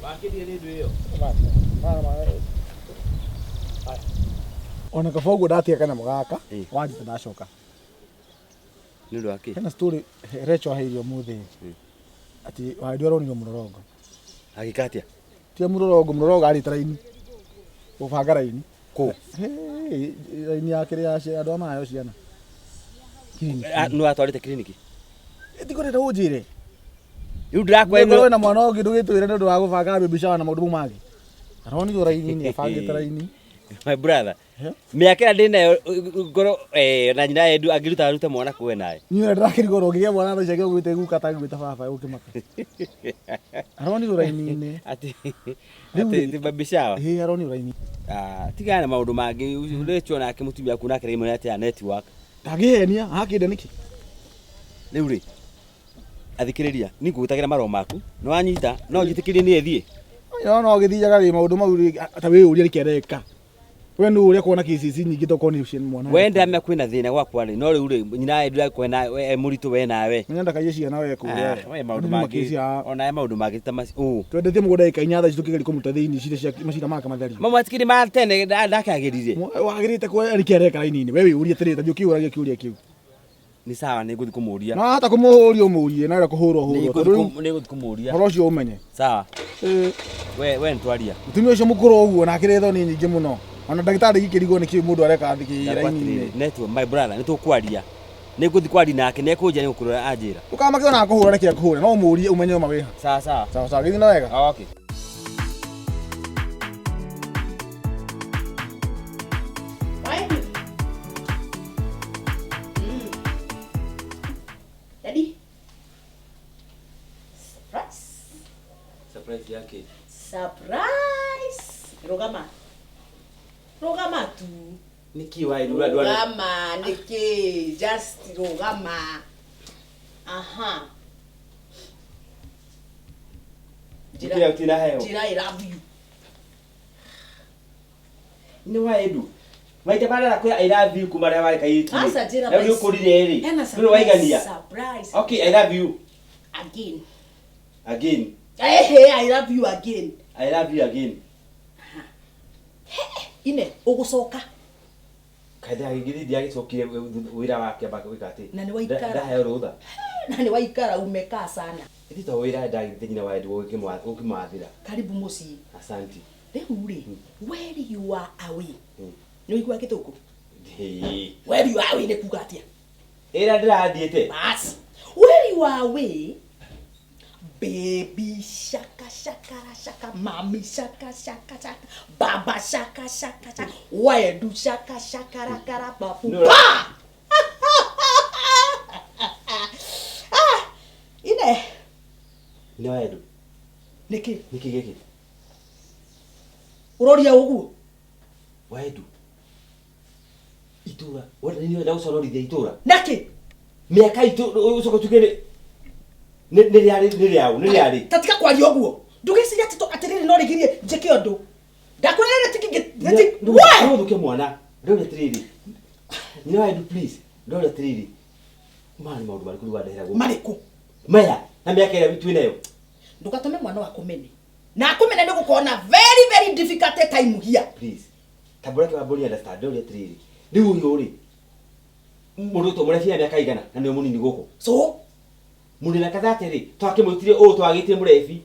Wakĩrie rĩndũ ĩyo. Ona kaba ũguo ndatiga kanyamũ gaka Ĩ. wanjĩta ndacoka. Nĩ ũndũ wa kĩ? Hena story Recho aheire ũmũthĩ atĩ Wandu aronire mũrorongo. Agĩka atĩa? Tia mũrorongo, mũrorongo arĩte raini. Gũbanga raini. Kũ? Hey, raini ya kĩrĩa ya andũ a mayo ciana. Kiriniki. Ah, Nĩ watwarĩte kiriniki? Tigũrĩte ũnjĩre. Rĩu ndĩrakwĩra Nĩngorwo na mwana ũngĩ ndũgĩtwĩre nĩ ũndũ wa gũbanga baby shower na maũndũ mau mangĩ. Aronirwo raini-inĩ abangĩte raini. My brother. Eh? Mĩaka ĩrĩa ndĩnayo ngorwo eh, na nyina Edu angĩruta arute mwana kũwe nawe. Niĩ ndĩrakĩrigwo ũngĩgĩa mwana thaa ici agĩgwĩte guka atangĩgwĩta baba ũkĩmaka. Aronirwo raini-inĩ. Atĩ Rĩu atĩ rĩ- atĩ baby shower. Ĩĩ aronirwo raini. Ah, tigana na maũndũ mangĩ. Rĩcho nake mũtumia waku nake rĩmwe atĩa network. Ndangĩhenia, akĩnda nĩkĩ? Rĩu rĩ athikĩrĩria niĩ ngũgwĩtagĩra marũa maku nĩ wanyita no njĩtĩkĩrie niĩ thiĩ. No no gĩthiaga rĩ maũndũ mau rĩ, ta wĩyũrie nĩkĩ areka. We nũ ũrĩa kuona kĩcici nyingĩ tokorwo nĩ ũcio mwana. We ndamenya kwĩna thĩna gwakwa rĩ no rĩu rĩ nyina Edu akwĩ na e mũritũ we nawe. Menya ndakaiye ciana we kũrĩa. Ah, we maũndũ mangĩ onawe maũndũ mangĩ ta macio ũ. Twendetie mũgũnda ĩka inya thaa ici tũkĩgeria kũmũruta thĩinĩ cira cia macira make matherie. Mamwe matikĩrĩ ma tene ndakĩagĩrire. Wagĩrĩte kuoya nĩkĩ areka raini-inĩ. We wĩyũrie atĩrĩrĩ ta thiĩ ũkĩũragia kĩũria kĩu. Nĩ sawa nĩ ngũthiĩ kũmũria. Na wahota kũmũhũria ũmũrie na wenda kũhũrwo hũrwo. Tondũ rĩu Nĩ ngũthiĩ kũmũria. ũhoro ũcio ũmenye. Sawa. Ĩĩ. We nĩtwaria. Mũtumia ũcio mũkũrũ ũguo na akĩrĩ thoni nyingĩ mũno. Ona ndagĩtarĩ ingĩkĩrigwo nĩkĩ mũndũ areka thikĩ raini-inĩ. Network my brother nĩ tũkwaria. Nĩ ngũthiĩ kwaria nake nĩ ekũnjĩra nĩ gũkũrora anjĩra. Ndũkamake ona akũhũra reke akũhũre no ũmũrie ũmenye ũma wĩha. Sawa sawa. Sawa sawa gĩthiĩ na wega. Okay. Wapi? Mm. Daddy. Surprise. Surprise yake. Surprise. Rũgama. Rũgama tu. Nĩkĩ wa Edu ndwara. Rũgama nĩkĩ? Just rũgama. Aha. Njĩra. Nĩkĩ utina heo? Njĩra I love you. Nĩ wa Edu. Maita marĩa ndakwĩra I love you kuma rĩrĩa warĩ kairĩtu. Aca njĩra Rĩu nĩ ũkũrire rĩ. Hena Ndũrĩ waigania. Surprise. Okay, I love you Again. again. Ehe, I love you again. I love you again. Ine, ũgũcoka. Kaitha gĩgĩthi ndiagĩcokire wĩra wake amba gwĩka atĩ. Na nĩ waikara. Ndaheo rũtha. Na nĩ waikara umekaa sana. Ĩthi to wĩra ndagĩte nyina wa Edu ũkĩmwathĩra. Karibu mũciĩ. Asante. Rĩu rĩ, where you are away. Nĩ ũigua gĩthũngũ? Hĩĩ. Where you are away nĩ kuga atĩa? Ĩra ndĩrathiĩte. Bas. Where you are away, baby shaka shaka ra shaka, mami shaka shaka shaka, baba shaka shaka shaka, waedu shaka shaka raka ra babu. No. Pa! Ah, ine, Nyina wa Edu. nĩkĩ? Nĩkĩ gĩkĩ? Ũroria ũguo? Wa Edu. Itũra. Wenda nĩ ũrenda gũconorithia itũra. Nĩkĩ? Mĩaka itũ ũcoke ũtuĩke nĩ nĩ nĩ rĩarĩ nĩ rĩaũ nĩ rĩarĩ. Ta tiga kwaria ũguo. Ndũgeciria atĩ atĩrĩrĩ no rĩgirie njĩke ũndũ. Ndakwĩra rĩrĩ ti We! Nĩũthũkie mwana. Ndĩrauria atĩrĩrĩ. Nyina wa Edu please. Ndĩrauria atĩrĩrĩ. Maya nĩ maũndũ marĩkũ rĩu wandehera gũkũ? Marĩkũ? Maya na mĩaka ĩrĩa twĩ nayo. Ndũgatũme mwana waku mene. Na akũmene nĩ gũkorwo na very very difficult time here. Please. Tambũra kĩ wambũri understand. Ndĩrauria atĩrĩrĩ. Rĩu ũyũ rĩ. Mũndũ ũtũ mũrebi ya mĩaka igana na nĩwe mũnini gũkũ. So, Mũndũ na kathate rĩ twakĩmwĩtire ũũ twagĩtire mũrebi.